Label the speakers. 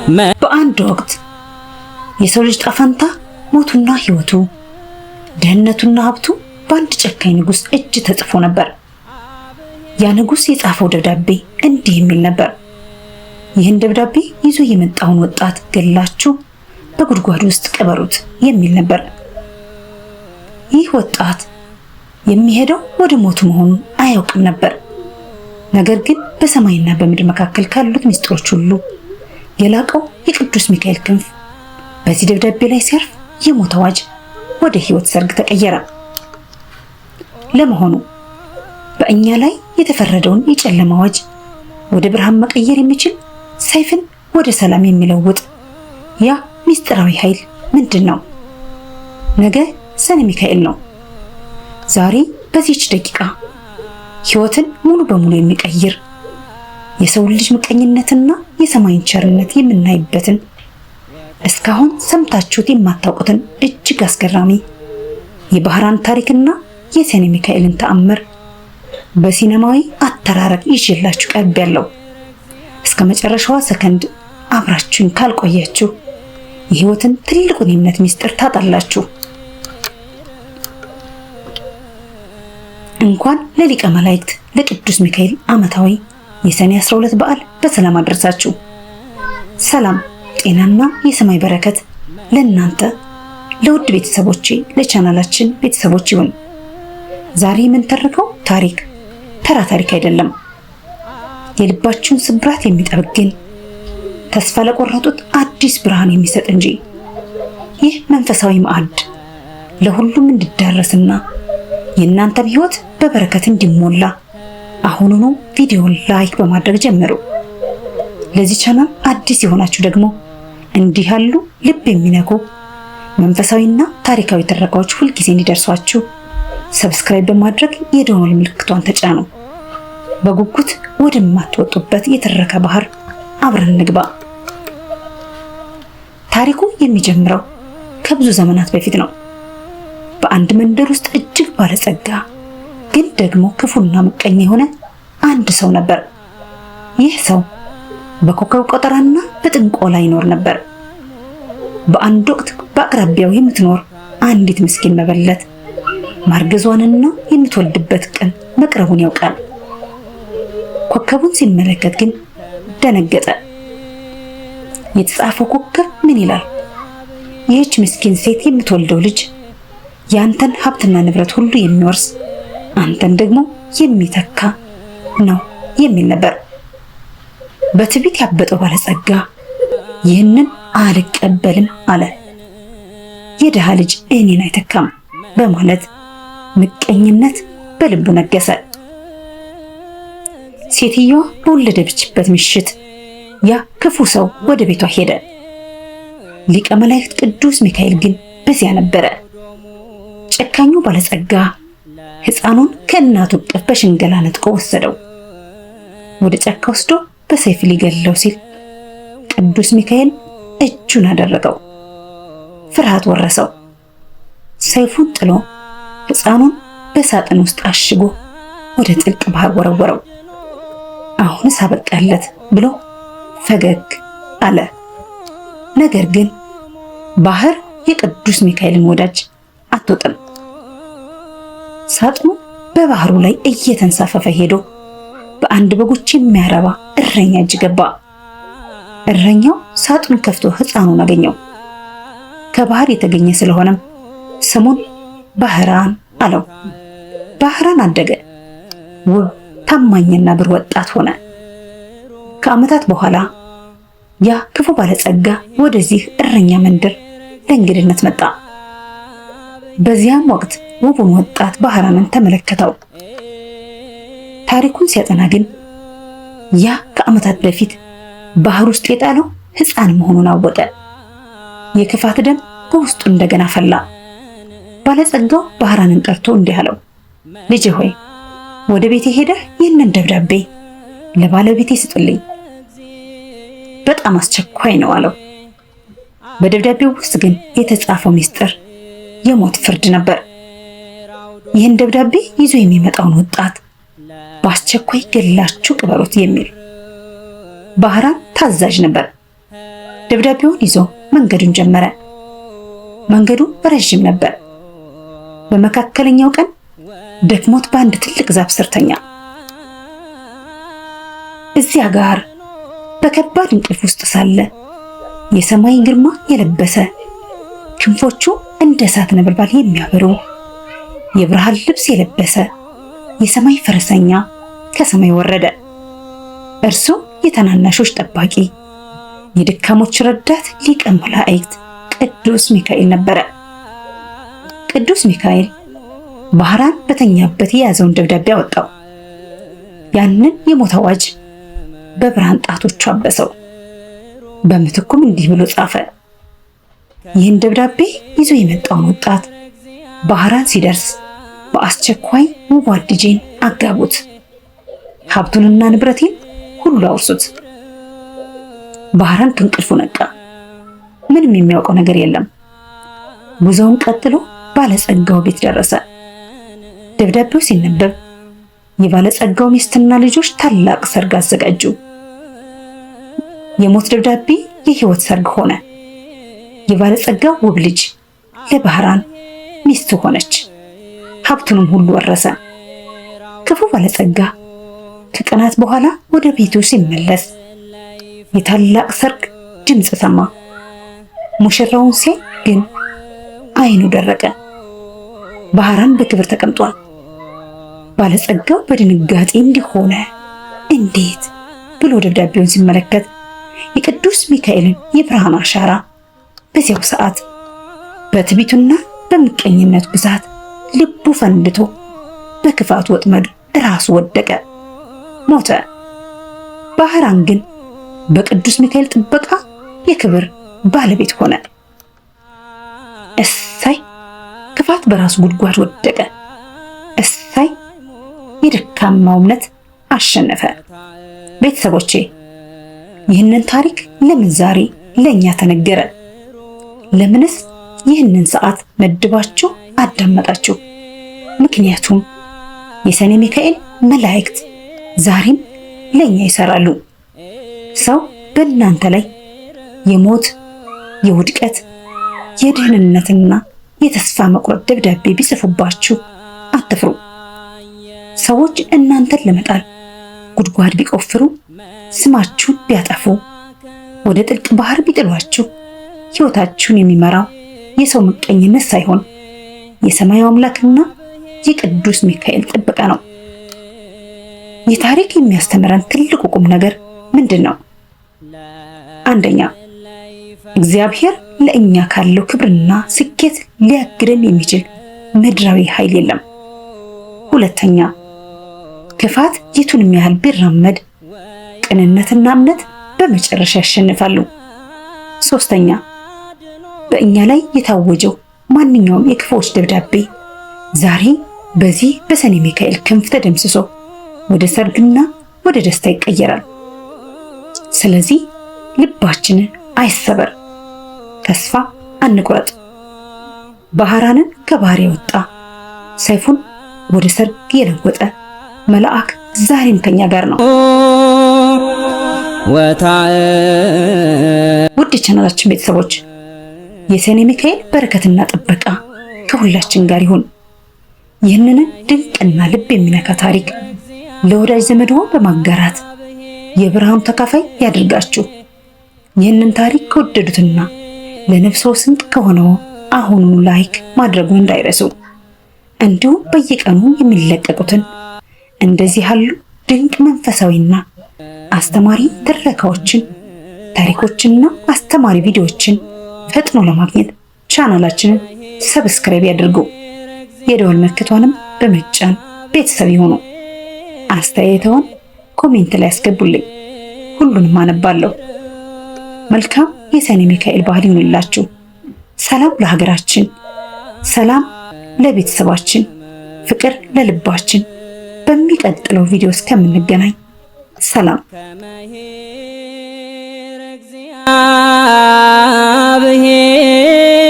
Speaker 1: በአንድ ወቅት የሰው ልጅ ጣፈንታ ሞቱና ሕይወቱ፣ ድህነቱና ሀብቱ በአንድ ጨካኝ ንጉሥ እጅ ተጽፎ ነበር። ያ ንጉሥ የጻፈው ደብዳቤ እንዲህ የሚል ነበር። ይህን ደብዳቤ ይዞ የመጣውን ወጣት ገላችሁ በጉድጓድ ውስጥ ቅበሩት የሚል ነበር። ይህ ወጣት የሚሄደው ወደ ሞቱ መሆኑን አያውቅም ነበር። ነገር ግን በሰማይና በምድር መካከል ካሉት ምስጢሮች ሁሉ የላቀው የቅዱስ ሚካኤል ክንፍ በዚህ ደብዳቤ ላይ ሲያርፍ የሞት አዋጅ ወደ ሕይወት ሰርግ ተቀየረ። ለመሆኑ በእኛ ላይ የተፈረደውን የጨለማ አዋጅ ወደ ብርሃን መቀየር የሚችል፣ ሰይፍን ወደ ሰላም የሚለውጥ ያ ምስጢራዊ ኃይል ምንድን ነው? ነገ ሰኔ ሚካኤል ነው። ዛሬ በዚህች ደቂቃ ሕይወትን ሙሉ በሙሉ የሚቀይር፣ የሰው ልጅ ምቀኝነትና የሰማይን ቸርነት የምናይበትን፣ እስካሁን ሰምታችሁት የማታውቁትን እጅግ አስገራሚ የባህራን ታሪክና የሰኔ ሚካኤልን ተአምር በሲኒማዊ አተራረክ ይዤላችሁ ቀርቤያለሁ። እስከ መጨረሻዋ ሰከንድ አብራችሁን ካልቆያችሁ የሕይወትን ትልቁን የእምነት ምስጢር ታጣላችሁ። እንኳን ለሊቀ መላእክት ለቅዱስ ሚካኤል ዓመታዊ የሰኔ 12 በዓል በሰላም አደረሳችሁ። ሰላም፣ ጤናና የሰማይ በረከት ለእናንተ፣ ለውድ ቤተሰቦቼ፣ ለቻናላችን ቤተሰቦች ይሁን። ዛሬ የምንተርከው ታሪክ ተራ ታሪክ አይደለም። የልባችሁን ስብራት የሚጠግን፣ ተስፋ ለቆረጡት አዲስ ብርሃን የሚሰጥ እንጂ። ይህ መንፈሳዊ ማዕድ ለሁሉም እንዲዳረስና የእናንተም ሕይወት በበረከት እንዲሞላ አሁኑኑ ቪዲዮን like በማድረግ ጀምሩ። ለዚህ ቻናል አዲስ የሆናችሁ ደግሞ እንዲህ ያሉ ልብ የሚነኩ መንፈሳዊና ታሪካዊ ትረካዎች ሁልጊዜ እንዲደርሷችሁ subscribe በማድረግ የደወል ምልክቷን ተጫኑ። በጉጉት ወደማትወጡበት የትረካ ባህር አብረን እንግባ። ታሪኩ የሚጀምረው ከብዙ ዘመናት በፊት ነው። በአንድ መንደር ውስጥ እጅግ ባለጸጋ ግን ደግሞ ክፉና ምቀኛ የሆነ አንድ ሰው ነበር። ይህ ሰው በኮከብ ቆጠራና በጥንቆላ ይኖር ነበር። በአንድ ወቅት በአቅራቢያው የምትኖር አንዲት ምስኪን መበለት ማርገዟንና የምትወልድበት ቀን መቅረቡን ያውቃል። ኮከቡን ሲመለከት ግን ደነገጠ። የተጻፈው ኮከብ ምን ይላል? ይህች ምስኪን ሴት የምትወልደው ልጅ ያንተን ሀብትና ንብረት ሁሉ የሚወርስ፣ አንተን ደግሞ የሚተካ ነው የሚል ነበር። በትዕቢት ያበጠው ባለጸጋ ይህንን አልቀበልም አለ። የድሃ ልጅ እኔን አይተካም በማለት ምቀኝነት በልቡ ነገሰ። ሴትየዋ በወለደችበት ምሽት ያ ክፉ ሰው ወደ ቤቷ ሄደ። ሊቀ መላእክት ቅዱስ ሚካኤል ግን በዚያ ነበረ። ጨካኙ ባለጸጋ ሕፃኑን ከእናቱ እቅፍ በሽንገላ ነጥቆ ወሰደው። ወደ ጫካ ወስዶ በሰይፍ ሊገለው ሲል ቅዱስ ሚካኤል እጁን አደረገው። ፍርሃት ወረሰው። ሰይፉን ጥሎ ሕፃኑን በሳጥን ውስጥ አሽጎ ወደ ጥልቅ ባህር ወረወረው። አሁንስ አበቃለት ብሎ ፈገግ አለ። ነገር ግን ባህር የቅዱስ ሚካኤልን ወዳጅ አትወጥም። ሳጥኑ በባህሩ ላይ እየተንሳፈፈ ሄዶ በአንድ በጎች የሚያረባ እረኛ እጅ ገባ። እረኛው ሳጥኑን ከፍቶ ሕፃኑን አገኘው። ከባህር የተገኘ ስለሆነም ስሙን ባህራን አለው። ባህራን አደገ። ውብ፣ ታማኝና ብሩህ ወጣት ሆነ። ከዓመታት በኋላ ያ ክፉ ባለጸጋ ወደዚህ እረኛ መንደር ለእንግድነት መጣ። በዚያም ወቅት ውቡን ወጣት ባህራንን ተመለከተው። ታሪኩን ሲያጠና ግን ያ ከዓመታት በፊት ባህር ውስጥ የጣለው ሕፃን መሆኑን አወቀ። የክፋት ደም በውስጡ እንደገና ፈላ። ባለጸጋው ባህራንን ጠርቶ እንዲህ አለው፣ ልጄ ሆይ፣ ወደ ቤቴ ሄደህ ይህንን ደብዳቤ ለባለቤቴ ስጥልኝ፣ በጣም አስቸኳይ ነው አለው። በደብዳቤው ውስጥ ግን የተጻፈው ምስጢር የሞት ፍርድ ነበር። ይህን ደብዳቤ ይዞ የሚመጣውን ወጣት በአስቸኳይ ገላችሁ ቅበሩት የሚል። ባህራን ታዛዥ ነበር። ደብዳቤውን ይዞ መንገዱን ጀመረ። መንገዱ ረዥም ነበር። በመካከለኛው ቀን ደክሞት በአንድ ትልቅ ዛፍ ስር ተኛ። እዚያ ጋር በከባድ እንቅልፍ ውስጥ ሳለ የሰማይ ግርማ የለበሰ፣ ክንፎቹ እንደ እሳት ነበልባል የሚያበሩ፣ የብርሃን ልብስ የለበሰ የሰማይ ፈረሰኛ ከሰማይ ወረደ። እርሱ የታናናሾች ጠባቂ፣ የደካሞች ረዳት ሊቀ መላእክት ቅዱስ ሚካኤል ነበረ። ቅዱስ ሚካኤል ባህራን በተኛበት የያዘውን ደብዳቤ አወጣው። ያንን የሞት አዋጅ በብርሃን ጣቶቹ አበሰው። በምትኩም እንዲህ ብሎ ጻፈ። ይህን ደብዳቤ ይዞ የመጣውን ወጣት ባህራን ሲደርስ በአስቸኳይ ውቧን ልጄን አጋቡት፣ ሀብቱንና ንብረቴን ሁሉ አውርሱት። ባህራን ከእንቅልፉ ነቃ። ምንም የሚያውቀው ነገር የለም። ጉዞውን ቀጥሎ ባለጸጋው ቤት ደረሰ። ደብዳቤው ሲነበብ የባለጸጋው ሚስትና ልጆች ታላቅ ሰርግ አዘጋጁ። የሞት ደብዳቤ የህይወት ሰርግ ሆነ። የባለጸጋው ውብ ልጅ ለባህራን ሚስቱ ሆነች። ሀብቱንም ሁሉ ወረሰ። ክፉ ባለጸጋ ከቀናት በኋላ ወደ ቤቱ ሲመለስ የታላቅ ሰርግ ድምፅ ሰማ። ሙሽራውን ሲያይ ግን አይኑ ደረቀ። ባህራን በክብር ተቀምጧል። ባለጸጋው በድንጋጤ እንዲሆነ እንዴት ብሎ ደብዳቤውን ሲመለከት የቅዱስ ሚካኤልን የብርሃን አሻራ በዚያው ሰዓት በትዕቢቱና በምቀኝነቱ ብዛት ልቡ ፈንድቶ በክፋቱ ወጥመድ ራሱ ወደቀ፣ ሞተ። ባህራን ግን በቅዱስ ሚካኤል ጥበቃ የክብር ባለቤት ሆነ። እሳይ ክፋት በራሱ ጉድጓድ ወደቀ። እሳይ የደካማው እምነት አሸነፈ። ቤተሰቦቼ፣ ይህንን ታሪክ ለምን ዛሬ ለእኛ ተነገረ? ለምንስ ይህንን ሰዓት መድባችሁ አዳመጣችሁ? ምክንያቱም የሰኔ ሚካኤል መላእክት ዛሬም ለእኛ ይሰራሉ። ሰው በእናንተ ላይ የሞት፣ የውድቀት፣ የድህንነትና የተስፋ መቁረጥ ደብዳቤ ቢጽፉባችሁ አትፍሩ። ሰዎች እናንተን ለመጣል ጉድጓድ ቢቆፍሩ፣ ስማችሁን ቢያጠፉ፣ ወደ ጥልቅ ባህር ቢጥሏችሁ ሕይወታችሁን የሚመራው የሰው ምቀኝነት ሳይሆን የሰማዩ አምላክና የቅዱስ ሚካኤል ጥበቃ ነው። ይህ ታሪክ የሚያስተምረን ትልቁ ቁም ነገር ምንድን ነው? አንደኛ፣ እግዚአብሔር ለእኛ ካለው ክብርና ስኬት ሊያግደን የሚችል ምድራዊ ኃይል የለም። ሁለተኛ፣ ክፋት የቱንም ያህል ቢራመድ ቅንነትና እምነት በመጨረሻ ያሸንፋሉ። ሶስተኛ፣ በእኛ ላይ የታወጀው ማንኛውም የክፉዎች ደብዳቤ ዛሬ በዚህ በሰኔ ሚካኤል ክንፍ ተደምስሶ ወደ ሰርግና ወደ ደስታ ይቀየራል። ስለዚህ ልባችንን አይሰበር፣ ተስፋ አንቁረጥ። ባህራንን ከባህር የወጣ፣ ሰይፉን ወደ ሰርግ የለወጠ መልአክ ዛሬም ከኛ ጋር ነው። ውድ የቻናላችን ቤተሰቦች፣ የሰኔ ሚካኤል በረከትና ጥበቃ ከሁላችን ጋር ይሁን። ይህንን ድንቅና ልብ የሚነካ ታሪክ ለወዳጅ ዘመድዎ በማጋራት የብርሃኑ ተካፋይ ያድርጋችሁ። ይህንን ታሪክ ከወደዱትና ለነፍስዎ ስንቅ ከሆነው አሁኑኑ like ማድረጉን እንዳይረሱ። እንዲሁም በየቀኑ የሚለቀቁትን እንደዚህ ያሉ ድንቅ መንፈሳዊና አስተማሪ ትረካዎችን፣ ታሪኮችንና አስተማሪ ቪዲዮዎችን ፈጥኖ ለማግኘት ቻናላችንን subscribe ያድርጉ። የደወል ምልክቷንም በመጫን ቤተሰብ ይሁኑ። አስተያየተውን comment ላይ ያስገቡልኝ፣ ሁሉንም አነባለሁ። መልካም የሰኔ ሚካኤል በዓል ይሁንላችሁ። ሰላም ለሀገራችን፣ ሰላም ለቤተሰባችን፣ ፍቅር ለልባችን። በሚቀጥለው ቪዲዮ እስከምንገናኝ ሰላም።
Speaker 2: እግዚአብሔር።